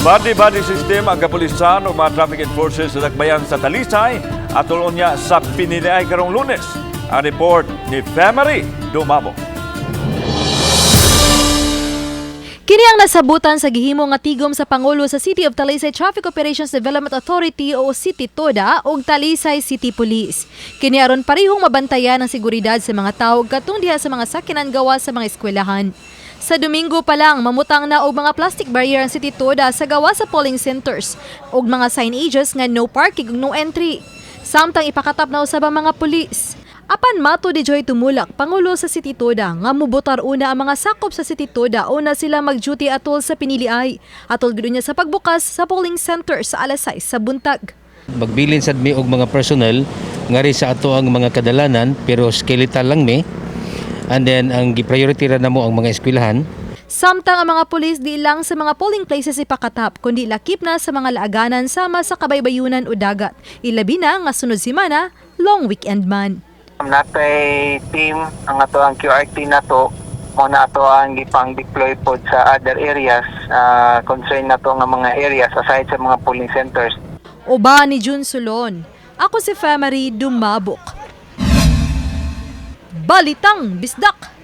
Buddy-buddy system ang kapulisan o mga traffic enforcers sa dakbayan sa Talisay at unya sa Pinili-ay karong Lunes. Ang report ni Femery Dumabo. Kini ang nasabutan sa gihimo nga tigom sa Pangulo sa City of Talisay Traffic Operations Development Authority o City TODA ug Talisay City Police. Kini aron parehong mabantayan ang seguridad sa mga tawo katong diha sa mga sakyanan gawa sa mga eskwelahan. Sa Domingo pa lang, mamutang na og mga plastic barrier ang City TODA sa gawa sa polling centers ug mga signages nga no parking ug no entry. Samtang ipakatap na usab ang mga pulis. Apan mato ni Joy Tumulak, Pangulo sa City Toda, nga mubotar una ang mga sakop sa City Toda una sila mag-duty atol sa Pinili-ay. Atol gud niya sa pagbukas sa polling center sa alas 6 sa buntag. Magbilin sad mi og mga personnel ngari sa ato ang mga kadalanan, pero skeletal lang mi. And then ang gi-priority ra namo ang mga eskwelahan. Samtang ang mga pulis di lang sa mga polling places ipakatap, kundi lakip na sa mga laaganan sama sa kabaybayunan o dagat. Ilabi na nga sunod semana, long weekend man. Natay team ang ato ang QRT nato mo na ato ang gipang deploy pod sa other areas, concern nato nga mga areas aside sa mga polling centers. Uban ni June Solon. Ako si Femery Dumabok. Balitang Bisdak!